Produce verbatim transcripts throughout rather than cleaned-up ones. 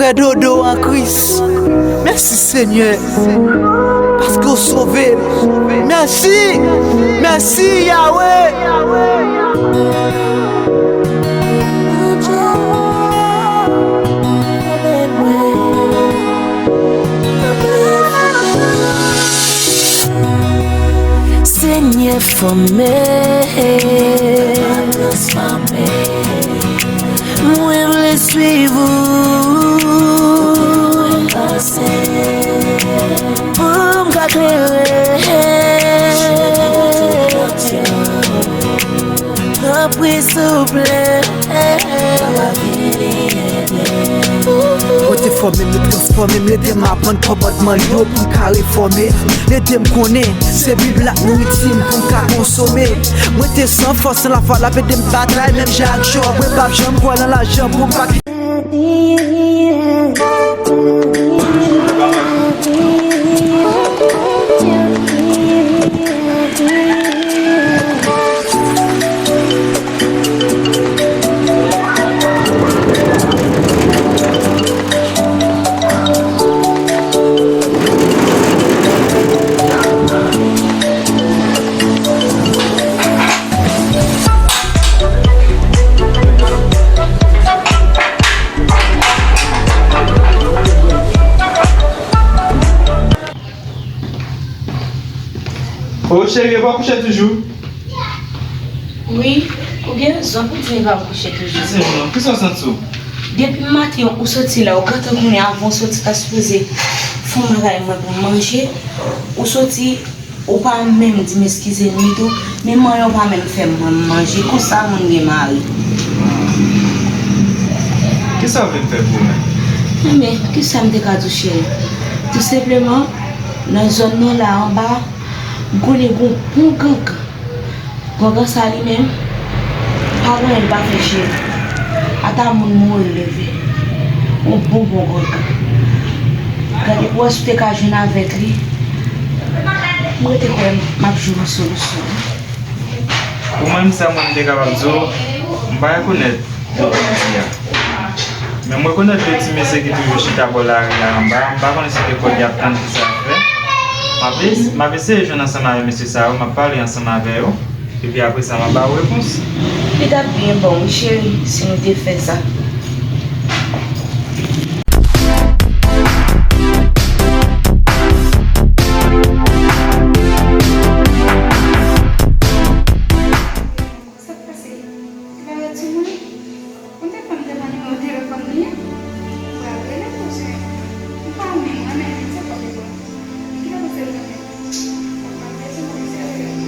Fè dodo an Kris. Mèsi, Senyè, paske w sove m. Mèsi, mèsi, Yawe. Senyè, fòme. Mwen vle swiv ou. Pou m ka klere. Tanpri, souple. Papa, vini ede m. Pòte fòme m, transfòme m, ede m aprann kòmandman yo pou m ka refòme. Ede m konnen se Bib la k nouriti m pou m ka konsome. Mwen te san fòs, san lafwa, l ap ede m batay, menm jan ak Jòb. Mwen p ap janm kwè nan lajan pou m pa O cheri, ou pa kouche toujou? Wi, ou gen rezon pou di m pa kouche toujou. Kisa w santi w? Depi maten ou soti la, ou gentan konnen avan w soti ta sipoze fè yon bagay mwen pou m manje. Ou soti, ou pa menm di m eskize m li tou, men manyen w pa menm fè m manje. Konsa moun gen mari. Kisa w vle m fè pou ou menm? Enben, kisa m te ka di w, cheri? Tou senpleman, nan zòn nan la anba, m konnen gon bon gangan. Gangan sa li menm, pa gen anyen li pa fè cheri. Ata moun mouri leve. Yon bon bon gangan. Gade pou wè si w te ka jwenn avèk li. Mwen te kwè m ap jwenn yon solisyon. Pou mwen, m sèl mwen m te kapab di w, m pa rekonèt de bandi a. Men m rekonèt de ti mesye ki toujou chita bò lari a anba. M pa konnen si se kòd y ap tann kisa y ap fè. M ap es-, m ap eseye jwenn ansanm avèk mesye sa yo, m ap pale ansanm avè yo. Epi apre sa, m ap ba w repons. Li t ap byen bon, wi, cheri, si nou te fè sa. Sa k pase? Li pa rete sou mwen? Ou te fè m te pran nimewo telefòn li an? Ou pral rele pou se, ou pa renmen mwen, men se pa pou mwen. Ki ta pase l renmen? Ou pa bezwen mwen sèvi.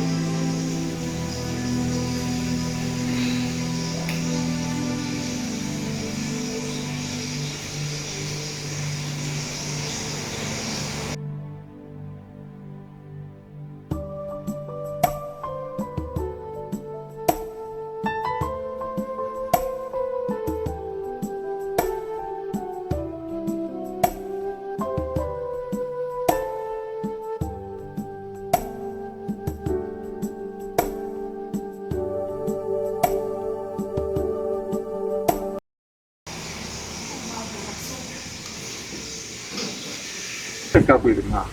Tèt k ap rele m la.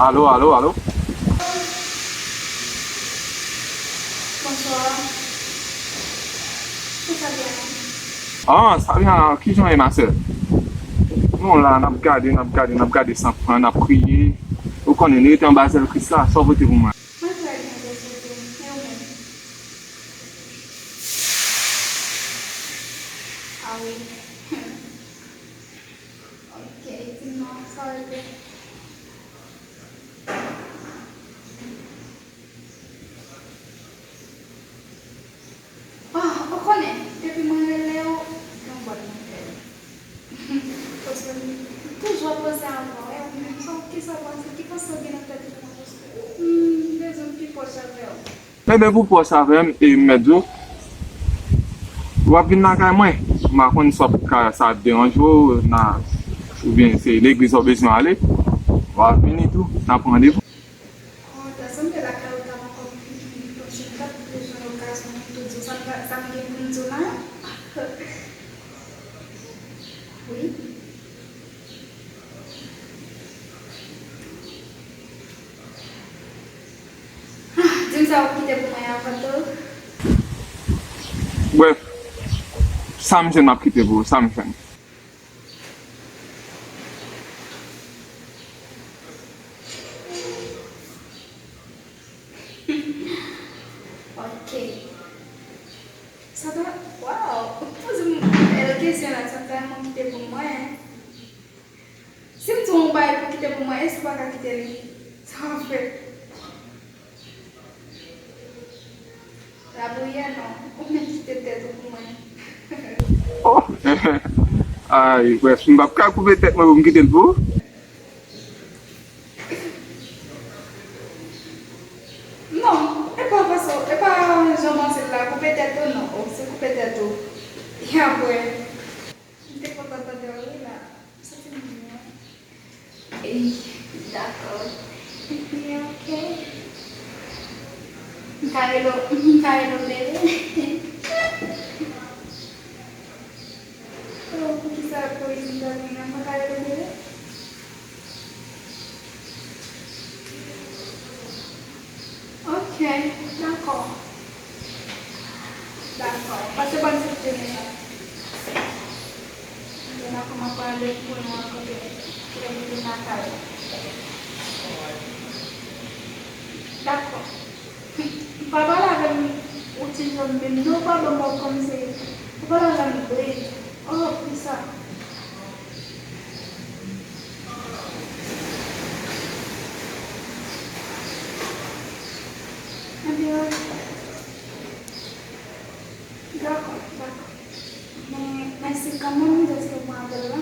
Alo, alo, alo. Bonswa. Kisa gen la? Ah, Sabrina, kijan w ye, ma sè? Nou la, n ap gade, n ap gade, n ap gade san fran, n ap kriye. Ou konnen, nou rete anba zèl Kris la, sa w pote pou mwen? Mwen trè byen, Bondye, e ou menm? Ah wi. Ok, di m non, sa w rele? Ah, ou konnen, depi mwen rele w, yon bòn nouvèl. Paske m toujou ap panse avè w, e ou menm, sa w, kisa w panse, ki panse w gen nan tèt ou, paske, hmm, m bezwen m pi pwòch avè w. Enben, pou pwòch avè m, e m mèt di w, w ap vin lakay mwen. M pa konn si w ap ka, sa ap deranje w, na, oubyen se legliz w bezwen ale, w ap vini tou, n ap randevou. Bon, ta sanble lakay ou ta poko vin, paske m t ap bezwen okazyon pou m tou di w sa, Sa, sa m gen pou m di w la? Wi. Ah, di m sa w ap kite pou mwen an, Pato. Brèf, sa m jwenn m ap kite pou ou, sa m jwenn. Ok. Sa ta, waw, ou poze m bèl kesyon la, sa ta renmen w kite pou mwen. Si m di w yon bagay pou w kite pou mwen, èske w pa ka kite li? Sa w ap fè? Lapriyè non, ou mèt kite tèt ou pou mwen. Oh! Ay, brèf, m p ap ka koupe tèt mwen pou m kite l pou ou. Non, e pa fason, e pa jan w panse l la, koupe tèt ou non, o, se koupe tèt ou. E apre? M te kontan tande w wi la. M santi m byen. Ey, dakò. Li oke. M ka rele w, m ka rele w bebe. Oh, poukisa poezi m ta vin nan, m pa ka rele w bebe? Ok, dakò. Dakò. Pase bòn fèt de mwen la. Mwen a kòman pran randevou pou nou rankontre. Pou nou vin lakay. Dakò. Pa pale avè m ou ti jan menm non, pa ban m kòmsi. Pa pale avè m vre. Oh, poukisa? Ebyen, dakò, dakò. Men, mèsi kanmenm dèske w pran apèl la.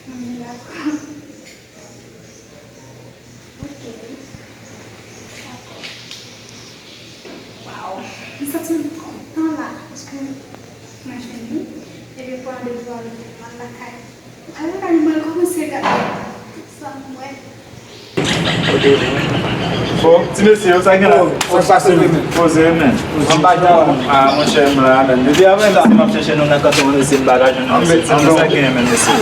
Hmm, dakò. Ok. Dakò. Waw. M santi m kontan la, paske mwen jwenn li. Epi pou randevou a, m al lakay. Al lakay, mwen kòmanse gade sa m wè. Bon, ti mesye, sa gen la? Poze men. Poze men. An pa jan. Ah, monchè, m la menm. Depi avan la, m ap chèche nou nan kanton, mesye, m pa ka jwenn nou, mesye. Sa gen menm, mesye?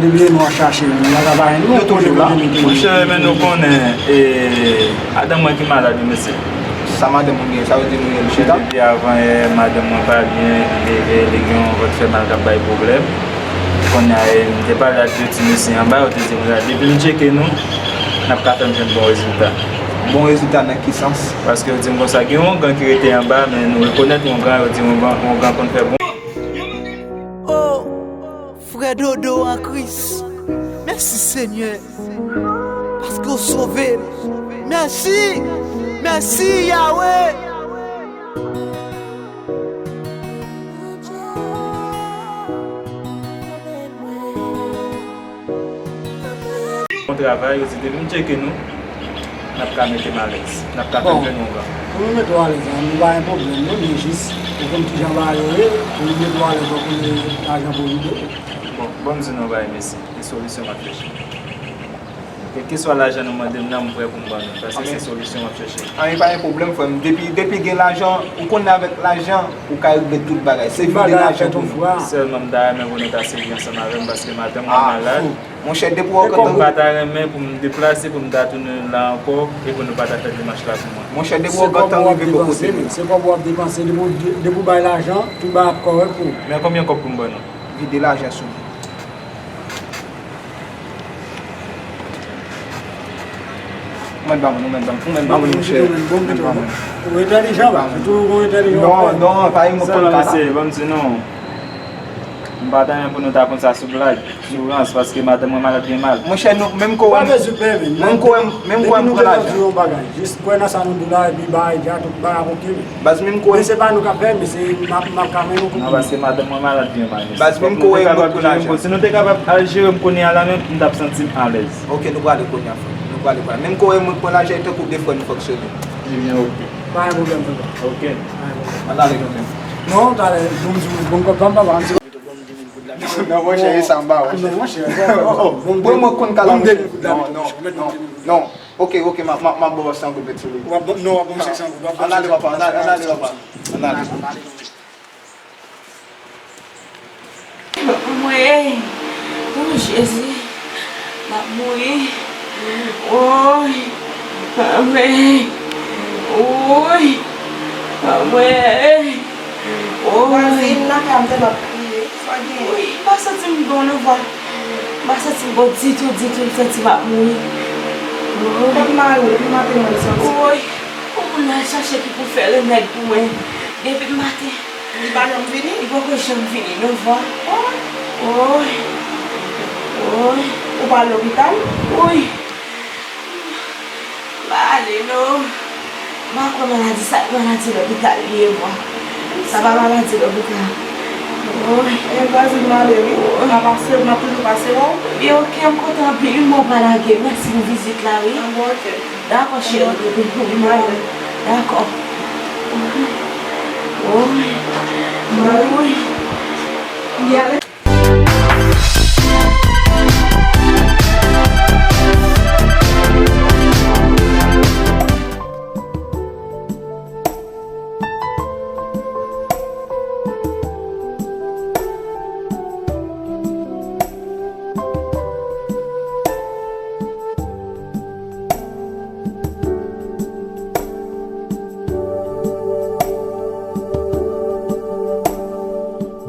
Depi nou ap chache nou, nou pa ka jwenn nou. Monchè, men nou konnen, e, madanm mwen ki malad, wi, mesye. Sa madanm ou gen? Sa yo di nou ye, chita? Depi avan yè, madanm mwen pa byen, li, li, li gen yon vant fè mal k ap bay pwoblèm. Kounye a, e, m te pale ak de ti mesye anba, yo te di m, depi m tcheke nou, n ap ka fè m jwenn bon rezilta. Bon rezilta nan ki sans? Paske yo di m konsa, gen yon ongan ki rete anba, men nou rekonèt ongan, yo di ongan, ongan konn fè bon. Oh, frè Dodo an Kris, mèsi Senyè, paske w sove m. Mèsi, mèsi Yahweh. Bon travay, yo di depi m tcheke nou, n ap ka mete m alèz, n ap ka fè m jwenn yon gran. Pou nou mete w alèz la, nou pa gen pwoblèm non, men jis, ou konn kijan bagay yo ye, pou nou mete w alèz, ou konnen lajan pou vide. Bon, bon, m di nou yon bagay, mesye, e solisyon m ap chèche. Kèlkeswa lajan nou mande m nan, m prè pou m ban nou, paske se solisyon m ap chèche. Anyen pa gen pwoblèm, frè m. Depi, depi gen lajan, ou konnen avèk lajan, ou ka regle tout bagay. Se vide lajan pou nou. Sèlman m ta renmen pou nou ta seri ansanm avè m, paske madanm mwen malad. Monchè, depi w wè w gentan. M pa ta renmen pou m deplase, pou m ta tounen la ankò, e pou nou pa ta fè demach la pou mwen. Monchè, depi w wè w gentan rive bò kote nou. Se kòb w ap depanse, depi w, depi w bay lajan, tout bagay ap kòrèk pou ou. Men konbyen kòb pou m ban nou? Vide lajan sou nou. Ou mèt ban mwen, ou mèt ban mwen, ou mèt ban mwen, monchè. Ou mèt ban mwen. Ou entèlijan, baz. Ou toujou gon entèlijan. Non, non, pa yon mot. Sèlman, mesye, ban m di nou, m pa ta renmen pou nou ta pran sa sou blag, sou rans, paske madanm mwen malad byen mal. Monchè, nou, menm kote, menm kote, menm kote m pran lajan. Jis kwè nan sa nou di w la, epi bagay dja, tout bagay ap oke. Baz, menm kote. Men se pa nou k ap fè, men se m ap, m ap ka mennen w kote. Non, paske madanm mwen malad byen mal, mesye. Baz, menm kote m pran lajan. Si nou te kapab al jere m kounye a la menm, m t ap santi m alèz. Ok, nou prale kounye a, frè. Nou prale kounye a. Menm kote mwen pran lajan, e tankou de frè nou fonksyone. Ebyen, ok. Pa gen pwoblèm, papa. Ok. Pa gen pwoblèm. Ann ale, tonton. Non, talè, bon, di, bon, papa, papa, ann di. Non, monchè, e sa m ba ou. Non, monchè, bon, bon, bon, mwen konn kalamite. Non, non, non, non. Ok, ok, m a, m a, m a ba w san goud met sou li. W ap ban, non, w ap ban m senk san goud, w ap ban m senk san goud. Ann ale, papa, ann ale, ann ale, papa. Ann ale. Mwen, o Jezi, m ap mouri. Woy, mwen, woy, mwen, woy. Vwazin, lakay m tèlman ap kriye. Sa gen? Woy, m pa santi m bon nan vwa. M pa santi m bon ditou, ditou, m santi m ap mouri. Woy. Kòm mari w, depi maten mwen santi. Woy, pou moun nan al chache ki pou fè remèd pou mwen. Depi maten. Li pa janm vini? Li poko janm vini, non, vwa. Woy. Woy. Ou pa al lopital? Woy. M pa ale, non. M pa kwè maladi sa, maladi lopital li ye, vwa. Sa pa maladi lopital. Woy. E vwazin m ale, wi. M a pase, m ap toujou pase wè w. Byen, ok, m kontan anpil, wi, men w pa lage. Mèsi pou vizit la, wi. An bon, ok. Dakò, cheri. Dakò. Woy. Woy.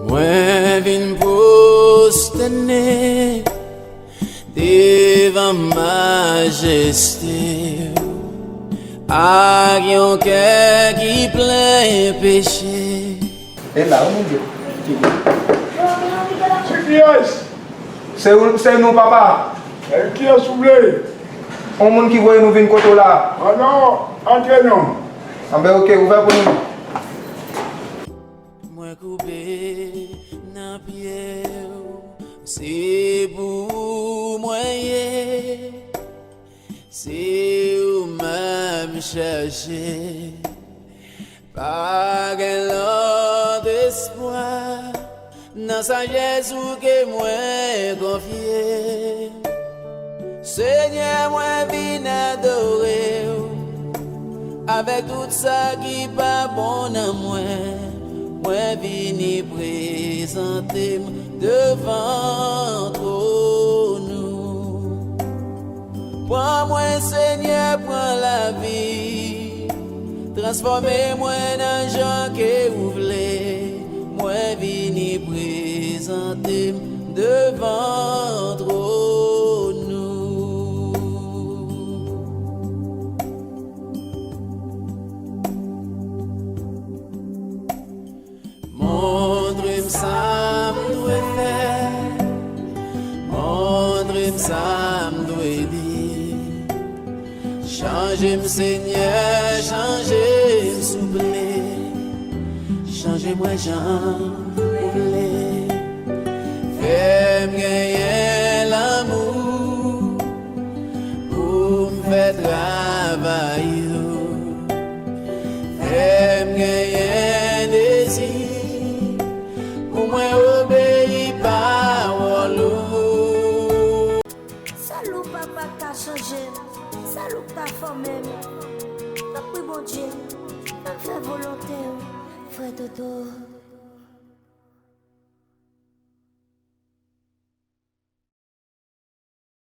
Mwen vin pwostène devan majeste w ak yon kè ki plen peche. E la, ou moun yo. Se kiyès? Se ou, se nou, papa. E kiyès ou vle? On moun ki voye nou vin kote w la. An non, antre non. Anben, ok, ouvè pou nou. Mwen koupe nan pye w, se pou ou mwen ye. Se ou menm chèche. Pa gen lòt espwa nan sajès ou ke mwen konfye. Senyè, mwen vin adore w avèk tout sa ki pa bon nan mwen. Mwen vini prezante m devan twòn ou. Pran mwen, Senyè, pran lavi. Transfòme mwen nan jan ke ou vle. Mwen vini prezante m devan twòn ou. Montre m sa m dwe fè, montre m sa m dwe di. Chanje m, Senyè, chanje m, souple. Chanje mwen jan ou vle. Fè m genyen lanmou pou m fè travay ou. Fè m genyen dezi pou mwen obeyi pawòl ou. Sèl ou, papa, k ka chanje m. Sèl ou k ka fòme m. Tanpri, Bondye, fè m fè volonte w, frè Toto.